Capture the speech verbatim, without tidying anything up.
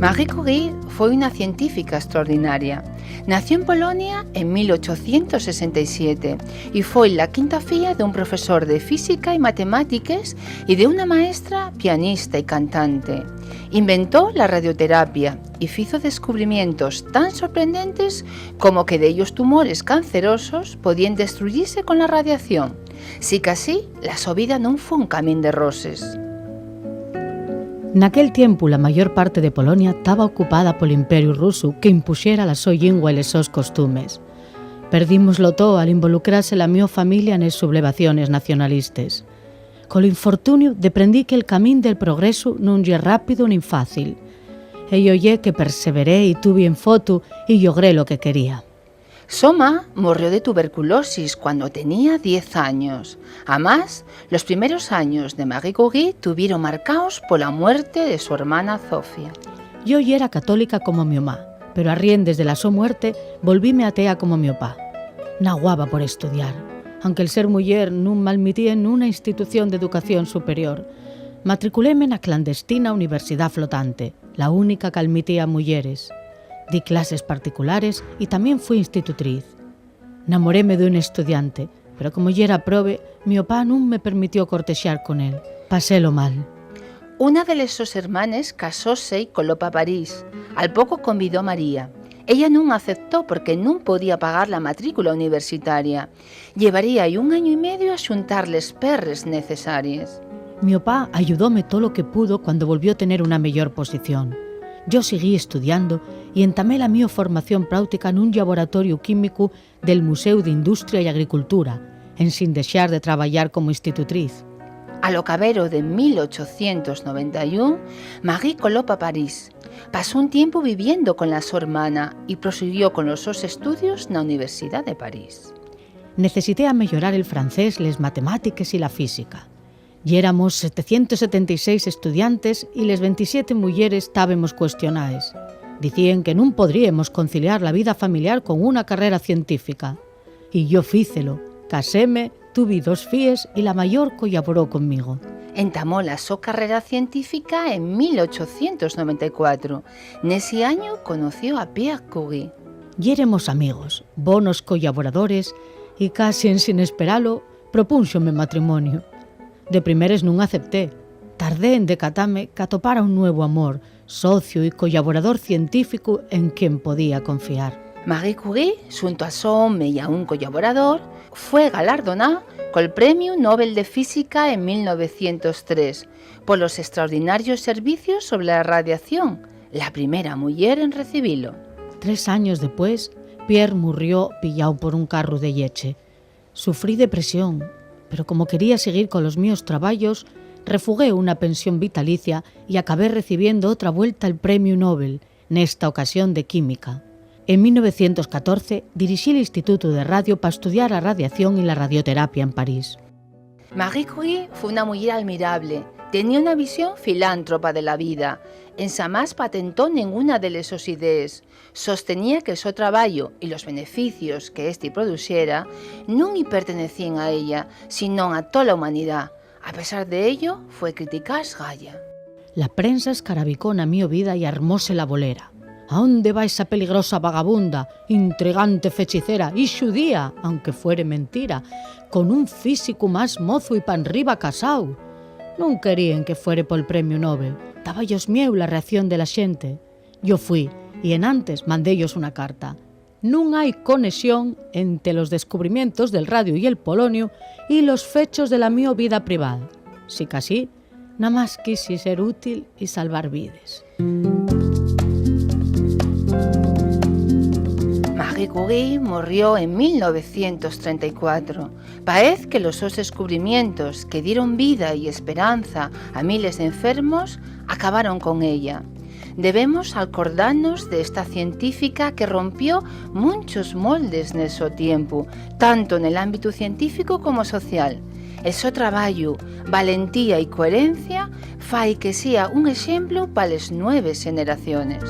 Marie Curie foi una científica extraordinaria. Nació en Polonia en mil ochocientos sesenta y siete y foi la quinta filla d'un profesor de física y matemátiques y de una maestra pianista y cantante. Inventó la radioterapia y fizo descubrimientos tan sorprendentes como que dellos tumores cancerosos podíen destruyise con la radiación. Sicasí, la so vida nun fue un camín de roses. Naquel tiempu, la mayor parte de Polonia taba ocupada pol Imperiu rusu, que impuxera la so llingua y les sos costumes. Perdímoslo too al involucrase la mio familia nes sublevaciones nacionalistes. Col infortuniu deprendí que'l camín del progresu nun ye rápidu nin fácil. Ello ye que perseveré y tuvi enfotu y llogré lo que quería. So ma morrió de tuberculosis cuando tenía diez años. Amás, los primeros años de Marie Curie tuvieron marcaos pola muerte de so hermana Sofia. Yo yera católica como mio ma, pero arriendes de la so muerte volvíme atea como mio pa. Naguaba por estudiar, anque'l ser muyer nun m'almitía nuna institución d'educación superior. Matriculéme na clandestina Universidá Flotante, la única qu'almitía muyeres. Di clases particulares y tamién fui institutriz. Namoréme d'un estudiante, pero como yera probe, mio pa nun me permitió cortexar con él. Pasélo mal. Una de les sos hermanes casóse-y col Lopa París. Al poco convidó a María. Ella nun aceptó porque nun podía pagar la matrícula universitaria. Llevaría-y un añu y mediu a xuntar les perres necesaries. Mio pa ayudóme tolo que pudo cuando volvió tener una meyor posición. Yo siguí estudiando y entamé la mio formación práutica nun llaboratoriu químicu del Muséu d'Industria y Agricultura, ensin dexar de trabayar como institutriz. Al ocabero de mil ochocientos noventa y un, Marie coló pa París. Pasó un tiempu viviendo con la so hermana y prosiguió con los sos estudios na Universidá de París. Necesité ameyorar el francés, les matemátiques y la física. Yéramos setecientos setenta y seis estudiantes y les ventisiete muyeres tábemos cuestionaes. Dicíen que nun podríemos conciliar la vida familiar con una carrera científica. Y yo fícelo, caséme, tuvi dos fíes y la mayor collaboró conmigo. Entamó la so carrera científica en mil ochocientos noventa y cuatro. Nesi añu conoció a Pierre Curie. Yéremos amigos, bonos collaboradores, y casi ensin esperalo, propúnxome matrimoniu. De primeres nun acepté. Tardé en decatame qu'atopara un nuevu amor, sociu y collaborador científicu en quien podía confiar. Marie Curie, xunto al so home y a un collaborador, fue galardoná col Premiu Nobel de Física en mil novecientos tres polos extraordinarios servicios sobre la radiación, la primera muyer en recibilo. Tres años depués, Pierre murrió pilláu por un carru de lleche. Sufrí depresión, pero como quería siguir colos mios trabayos, refugué una pensión vitalicia y acabé recibiendo otra vuelta el Premiu Nobel, nesta ocasión de Química. En mil novecientos catorce dirixí l'Institutu de Radio pa estudiar a radiación y la radioterapia en París. Marie Curie fue una muyer almirable, tenía una visión filántropa de la vida, enxamás patentó nenguna de les sos idees. Sostenía que'l so trabayu y los beneficios que ésti produxera nun-y pertenecíen a ella, sinón a tola humanidá. A pesar d'ello, fue criticá esgaya. La prensa escarabicó na mio vida y armóse la bolera. ¿A ónde va esa peligrosa vagabunda, intrigante fechicera y xudía, aunque fuere mentira, con un físicu más mozu y panriba casáu? Nun queríen que fuere pol premiu Nobel. Dába-yos mieu la reacción de la xente. Yo fui, y enantes mandé-yos una carta. Nun hai conexón ente los descubrimientos del radiu y el poloniu y los fechos de la mio vida privada. Sicasí, namás quixi ser útil y salvar vides. Marie Curie morrió en mil novecientos trenta y cuatro. Paez que los sos descubrimientos que dieron vida y esperanza a miles d'enfermos acabaron con ella. Debemos alcordanos d'esta científica que rompió munchos moldes nel so tiempu, tanto nel ámbitu científicu como social. El so trabayu, valentía y coherencia fai que sea un exemplu pa les nueves xeneraciones.